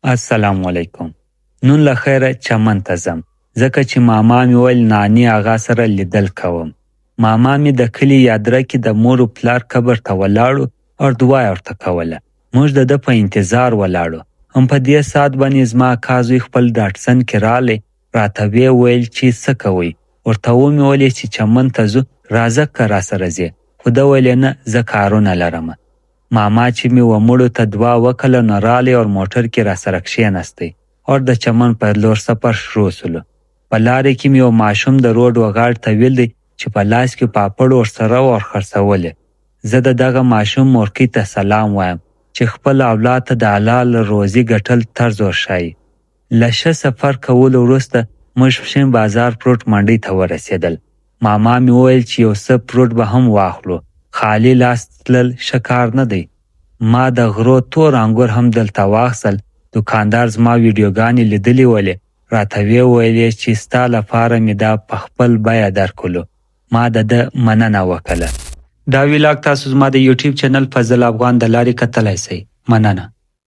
السلام علیکم نن له خیره چمن ته ځم ځکه چې ماما مې ویل ناني اغا سره لیدل کوم. ماما مې د کلي یادره کې د مور و پلار قبر ته ولاړو او دعا یې ورته کوله. موږ د ده په انتظار ولاړو. هم په دې ساعت باندې زما اکا زوی خپل ډاټسن کې رالی راته ویې ویل چې څه کوئ؟ ورته ومې ویلې چې چمن ته ځو راځه که راسره ځې خو ده ویلې نه زه کارونه لرم. ماما چې مې و مړو ته دعا وکړه نو رالی اور موټر کې راسره کښېناستی اور د چمن په لور سفر شروع شولو. په لارې کې مې یو ماشوم د روډ و غاړې ته ویلدی چې په لاس کې پاپړ ورسره و اور خرڅولې. زه د دغه ماشوم مورکۍ ته سلام وایم چې خپل اولاد ته د حلال روزي ګټل طرز ورښایي. له ښه سفر کولو وروسته موږ پښین بازار فروټ منډۍ ته ورسېدل. ماما مې وویل چې یو څه فروټ به هم واخلو، خالي لاس تلل ښه کار نه دی. ما د غرو تور انګور هم دلته واخیستل، دوکاندار زما ویډیوګانې لیدلې ولې، راته ویې ویلې چې ستا لپاره مې دا په خپل بیه درکړلو. ما د ده مننه وکړه. دا ویلاګ تاسو زما د یوټیوب چینل فضل افغان د لارې کتلای شئ. مننه.